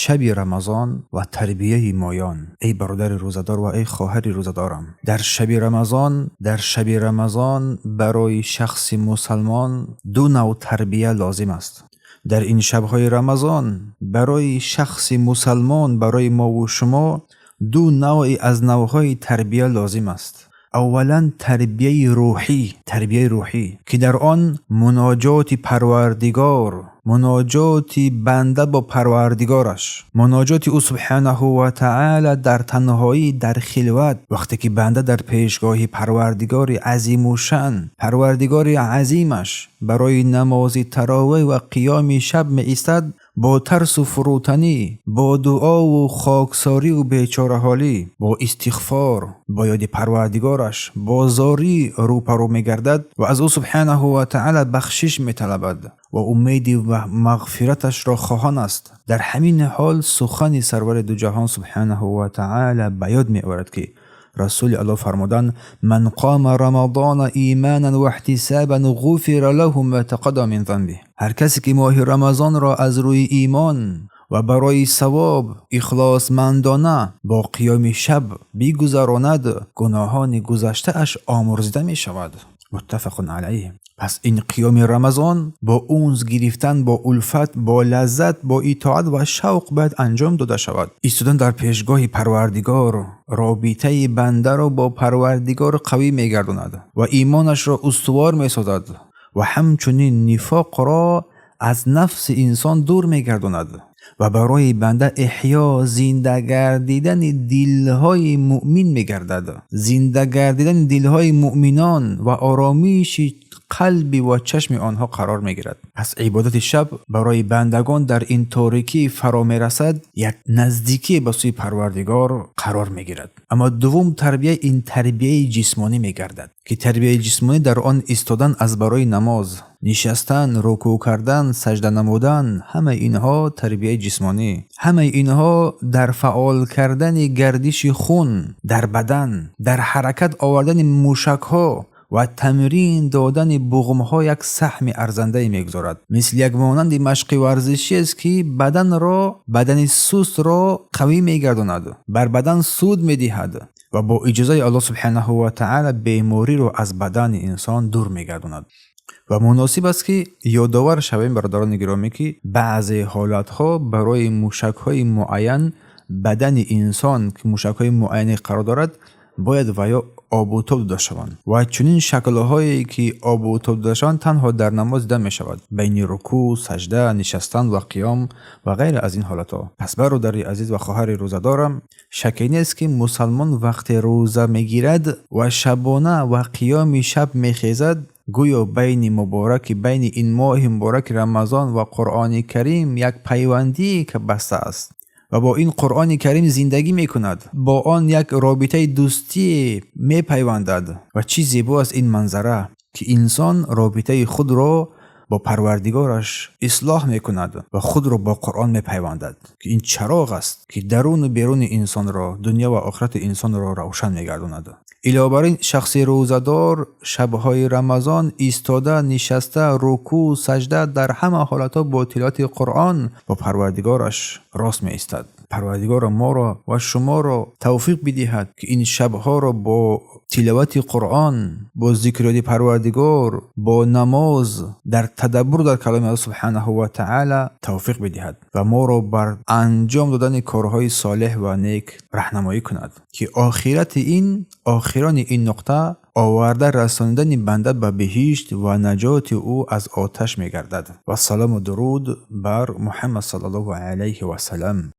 Шаби Рамазон ва тарбияи моён. Эй бародари рӯзадор ва эй хоҳари рӯзадорам, дар шаби Рамазон, дар шаби Рамазон барои шахси мусалмон ду нав тарбия лозим аст. Дар ин шабҳои Рамазон барои шахси мусалмон, барои мову шумо ду навъи аз навъҳои тарбия лозим аст. Аввалан, тарбияи рӯҳӣ, тарбияи рӯҳӣ, ки дар он муноҷоти Парвардигор, муноҷоти банда бо Парвардигораш, муноҷоти ӯ субҳанаҳу ва таъала дар танҳоӣ, дар хилват, вақте ки банда дар пешгоҳи Парвардигори азимушшаън, Парвардигори азимаш барои намози таровеҳ ва қиёми шаб меистад, бо тарсу фурӯтанӣ, бо дуову хоксорию бечораҳолӣ, бо истиғфор, бо ёди Парвардигораш, бо зорӣ рӯпарӯ мегардад ва аз ӯ субҳанаҳу ва таъала бахшиш металабад ва умеди мағфираташро хоҳон аст. Дар ҳамин ҳол сухани сарвари дуҷаҳон субҳанаҳу ва таъала ба ёд меорад, ки Расули Аллоҳ фармуданд: «Ман қома рамадона иманан ва иҳтисабан ғуфира лаҳу ма тақаддама мин занбиҳ». Ҳар касе ки моҳи Рамазонро аз рӯи имон ва барои савоб ихлосмандона бо қиёми шаб бигузаронад, гуноҳони гузаштааш омурзида мешавад. Муттафақун алайҳ. Пас ин қиёми Рамазон бо унс гирифтан, бо улфат, бо лаззат, бо итоат ва шавқ бояд анҷом дода шавад. Истодан дар пешгоҳи Парвардигор робитаи бандаро бо Парвардигор қавӣ мегардонад ва имонашро устувор месозад ва ҳамчунин нифоқро аз нафси инсон дур мегардонад ва барои банда эҳё, зинда гардидани дилҳои муъмин мегардад, зинда гардидани дилҳои муъминон ва оромиши қалби ва чашми онҳо қарор мегирад. Пас ибодати шаб барои бандагон дар ин торикӣ фаро мерасад, як наздикӣ ба сӯи Парвардигор қарор мегирад. Аммо дуввум тарбия ин тарбияи ҷисмонӣ мегардад, ки тарбияи ҷисмонӣ дар он истодан аз барои намоз, нишастан, рукӯъ кардан, сажда намудан, ҳамаи инҳо тарбияи ҷисмонӣ, ҳамаи инҳо дар фаъол кардани гардиши хун дар бадан, дар ҳаракат овардани мушакҳо ва тамрин додани буғумҳо як саҳми арзандае мегузорад. Мисли як монанди машқи варзишӣ аст, ки баданро, бадани сустро қавӣ мегардонад, бар бадан суд медиҳад ва бо иҷозаи Аллоҳ субҳанаҳу ва таъала бемориро аз бадани инсон дур мегардонад. Ва муносиб аст, ки ёдовар шавем, бародарони гиромӣ, ки баъзе ҳолатҳо барои мушакҳои муайян бадани инсон, ки мушакҳои муайяне қарор дорад, бояд ва ё обутоб дода шаванд. Ва чунин шаклҳое ки обутоб дода шаванд, танҳо дар намоз дида мешавад, байни рукӯъ, сажда, нишастан ва қиём ва ғайра аз ин ҳолатҳо. Пас бародари азиз ва хоҳари рӯзадорам, шаке нест, ки мусалмон вақте рӯза мегирад ва шабона ва қиёми шаб мехезад, гӯё байни мубораки, байни ин моҳи мубораки Рамазон ва Қуръони Карим як пайвандие ки баста аст ва бо ин Қуръони Карим зиндагӣ мекунад, бо он як робитаи дӯстие мепайвандад. Ва чӣ зебо аст ин манзара, ки инсон робитаи худро бо Парвардигораш ислоҳ мекунад ва худро бо Қуръон мепайвандад, ки ин чароғ аст, ки даруну беруни инсонро, дунё ва охирати инсонро равшан мегардонад. Илова бар ин, шахси рӯзадор шабҳои Рамазон истода, нишаста, рукӯъ, сажда, дар ҳама ҳолатҳо бо тиловати Қуръон бо Парвардигораш рост меистад. Парвардигоро, моро ва шуморо тавфиқ бидиҳад, ки ин шабҳоро бо тиловати Қуръон, бо зикри Парвардигор, бо намоз, дар тадаббур дар каломи Аллоҳ субҳанаҳу ва таъала тавфиқ бидиҳад ва моро бар анҷом додани корҳои солеҳ ва нек раҳнамоӣ кунад, ки охирати ин, охирони ин нуқта оварда расонидани банда ба биҳишт ва наҷоти ӯ аз оташ мегардад. Вассалому дуруд бар Муҳаммад саллаллоҳу алайҳи васалам.